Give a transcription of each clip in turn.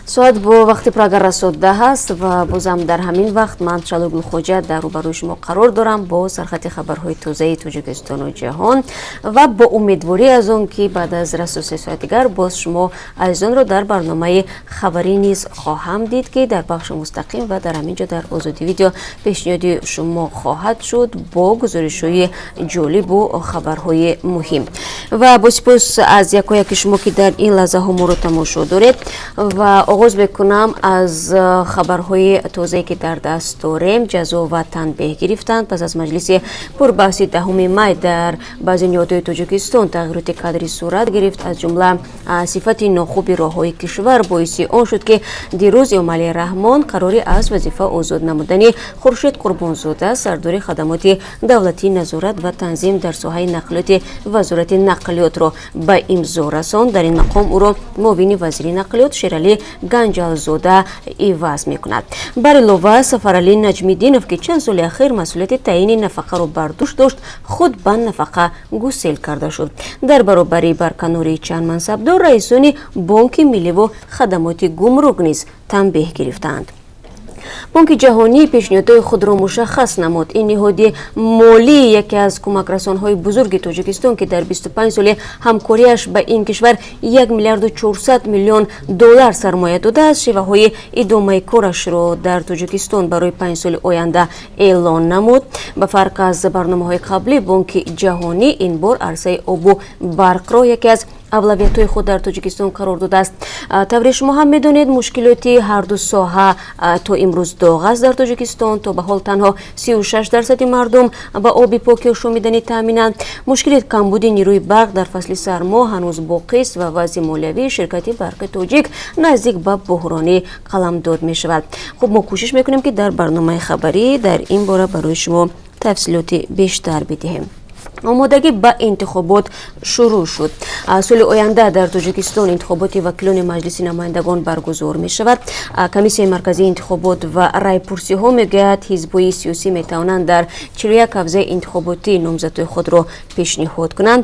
Соат бо вақти Прага расо 10 аст ва бозам дар ҳамин вақт ман, Шалу Гулхоҷа, дар рӯбарӯи шумо қарор дорам бо сархати хабарҳои тозаи Тоҷикистону ҷаҳон ва бо умедворӣ аз он, ки баъд аз расо 3 соат дигар боз шумо азизонро дар барномаи хабарӣ низ хоҳам дид, ки дар бахши мустақим ва дар ҳамин ҷо, дар Озодӣ Видео, пешниҳоди шумо хоҳад шуд бо гузоришҳои ҷолибу хабарҳои муҳим. Ва бо сипос аз якояки шумо, ки дар ин лаҳзаҳо моро тамошо доред. Ва оғоз мекунам аз хабарҳои тозае, ки дар даст дорем. Ҷазо ва танбеҳ гирифтанд. Пас аз маҷлиси пурбаҳси 10 май дар баъзе ниҳодҳои Тоҷикистон тағйироти кадрӣ сурат гирифт. Аз ҷумла сифати нохуби роҳҳои кишвар боиси он шуд, ки дирӯз Эмомалӣ Раҳмон қарори аз вазифа озод намудани Хуршед Қурбонзода, сардори хадамоти давлатии назорат ва танзим дар соҳаи нақлиёти Вазорати нақлиётро ба имзо расонд. Дар ин мақом ӯро муовини вазири нақлиёт Шералӣ Ганҷалзода иваз мекунад. Бар илова, Сафаралӣ Наҷмиддинов, ки чанд соли ахир масъулияти таъини нафақаро бар дӯш дошт, худ ба нафақа гусел карда шуд. Дар баробари барканории чанд мансабдор, раисони Бонки Милливу хадамоти гумрук низ танбеҳ гирифтаанд. Бонки Ҷаҳонӣ пешниҳодҳои худро мушаххас намуд. Ин ниҳоди молӣ, яке аз кӯмакрасонҳои бузурги Тоҷикистон, ки дар 25 соли ҳамкориаш ба ин кишвар 1 миллиарду 400 миллион доллар сармоя додааст, шеваҳои идомаи корашро дар Тоҷикистон барои 5 соли оянда эълон намуд. Ба фарқ аз барномаҳои қаблӣ, Бонки Ҷаҳонӣ ин бор арсаи обу барқро яке аз авлавиятҳои худ дар Тоҷикистон қарор додааст. Тавре шумо ҳам медонед, мушкилоти ҳарду соҳа то имрӯз доғ аст дар Тоҷикистон. То ба ҳол танҳо 36 дарсади мардум ба оби поки ошомиданӣ таъминанд. Мушкили камбуди нерӯи барқ дар фасли сармо ҳанӯз боқист ва вазъи молиявии ширкати Барқи Тоҷик наздик ба буҳронӣ қаламдод мешавад. Хуб, мо кӯшиш мекунем, ки дар барномаи хабарӣ дар ин бора барои шумо тафсилоти бештар бидиҳем. Омодагӣ ба интихобот шурӯъ шуд. Соли оянда дар Тоҷикистон интихоботи вакилони Маҷлиси намояндагон баргузор мешавад. Комиссияи марказии интихобот ва райпурсиҳо мегӯяд, ҳизбҳои сиёсӣ метавонанд дар 41 ҳавзаи интихоботӣ номзадҳои худро пешниҳод кунанд.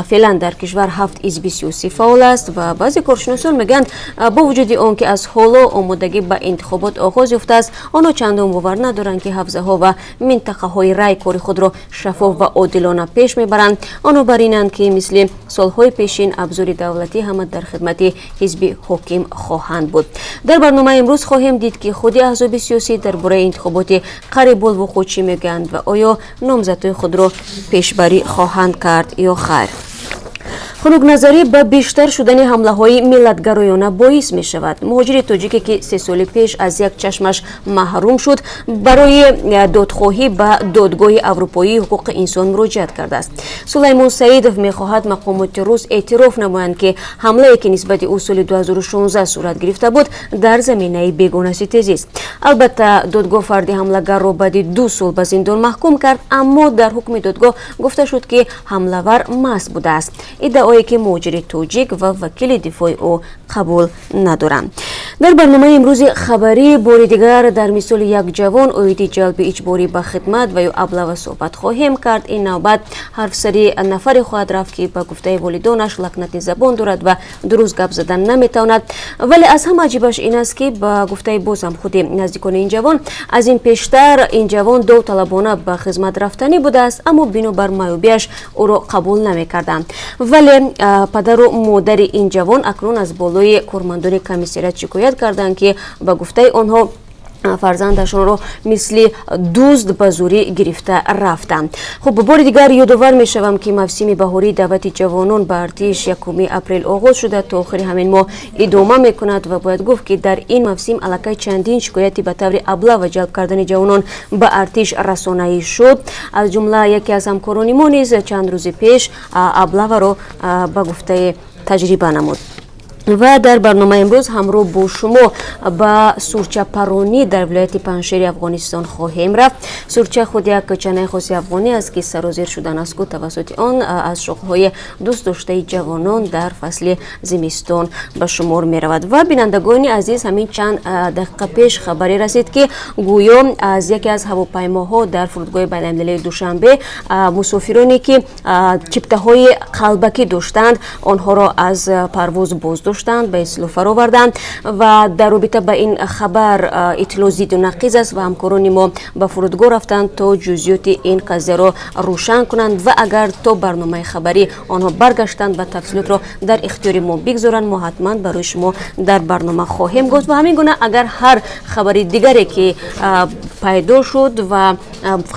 Феълан дар кишвар ҳафт ҳизби сиёсӣ фаъол аст ва баъзе коршиносон мегӯянд, бо вуҷуди он ки аз ҳоло омодагӣ ба интихобот оғоз ёфтааст, онҳо чандон бовар надоранд, ки ҳавзаҳо ва минтақаҳои рай кори худро шаффоф ва одилона пеш мебаранд. Онҳо бар инанд, ки мисли солҳои пешин абзори давлатӣ ҳама дар хидмати ҳизби ҳоким хоҳанд буд. Дар барномаи имрӯз хоҳем дид, ки худи аҳзоби сиёсӣ дар бораи интихоботи қарибулвуқӯъ чӣ мегӯянд ва оё номзадҳои худро пешбарӣ хоҳанд кард ё хайр. Хунукназарӣ ба бештар шудани ҳамлаҳои миллатгароёна боис мешавад. Муҳоҷири тоҷике, ки 3 соли пеш аз як чашмаш маҳрум шуд, барои додхоҳӣ ба Додгоҳи Аврупоии ҳуқуқи инсон муроҷиат кардааст. Сулаймон Саидов мехоҳад мақомоти рус эътироф намоянд, ки ҳамлае, ки нисбати ӯ соли 2016 сурат гирифта буд, дар заминаи бегонаситезист. Албатта, додгоҳ фарди ҳамлагарро баъди 2 сол ба зиндон маҳкум кард, аммо дар ҳукми додгоҳ гуфта шуд, ки ҳамлавар маст будааст, иддаое ки муҳоҷири тоҷик ва вакили дифои ӯ қабул надоранд. Дар барномаи имрӯзи хабарӣ бори дигар дар мисоли як ҷавон оиди ҷалби иҷборӣ ба хидмат ва ё аблава суҳбат хоҳем кард. Ин навбат ҳарфсари нафаре хоҳад рафт, ки ба гуфтаи волидонаш лакнати забон дорад ва дуруст гап задан наметавонад. Вале аз ҳама аҷибаш ин аст, ки ба гуфтаи бозам худи наздикони ин ҷавон, аз ин пештар ин ҷавон довталабона ба хизмат рафтанӣ будааст, аммо бинобар маъюбиаш ӯро қабул намекарданд. Вале падару модари ин ҷавон акнун аз болои кормандони комиссарият шикоят карданд, ки ба гуфтаи онҳо фарзандашонро мисли дузд ба зӯрӣ гирифта рафтанд. Хуб, бори дигар ёдовар мешавам, ки мавсими баҳории даъвати ҷавонон ба артиш 1 апрел оғоз шуда, то охири ҳамин моҳ идома мекунад. Ва бояд гуфт, ки дар ин мавсим аллакай чандин шикояти ба таври аблава ҷалб кардани ҷавонон ба артиш расонаӣ шуд. Аз ҷумла яке аз ҳамкорони мо низ чанд рӯзи пеш аблаваро ба гуфтаи таҷриба намуд. Ва дар барномаи имрӯз ҳамроҳ бо шумо ба сурчапаронӣ дар вилояти Панҷшери Афғонистон хоҳем рафт. Сурча худ як чанаи хоси афғонӣ аст, ки сарозер шудан аз кӯ тавассути он аз шуғлҳои дӯстдоштаи ҷавонон дар фасли зимистон ба шумор меравад. Ва бинандагони азиз, ҳамин чанд дақиқа пеш хабаре расид, ки гӯё аз яке аз ҳавопаймоҳо дар фурудгоҳи байналмилалии Душанбе мусофироне, ки чиптаҳои қалбакӣ доштанд, онҳоро аз парвоз боздоштанд. Боздоштанд, ба истилоҳ фароварданд. Ва дар робита ба ин хабар иттилоъ зидду нақиз аст ва ҳамкорони мо ба фурудгоҳ рафтанд, то ҷузъиёти ин қазияро рӯшан кунанд. Ва агар то барномаи хабарӣ онҳо баргаштанд ва тафсилотро дар ихтиёри мо бигзоранд, мо ҳатман барои шумо дар барнома хоҳем гуфт. Ва ҳамин гуна агар ҳар хабари дигаре ки пайдо шуд ва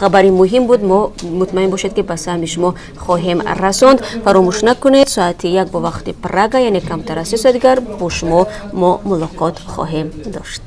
хабари муҳим буд, мо, мутмаин бошед, ки ба самъи шумо хоҳем расонд. Фаромӯш накунед, соати 1 бо вақти Прага, яъне камтар аз 3 соат дигар, бо шумо мо мулоқот хоҳем дошт.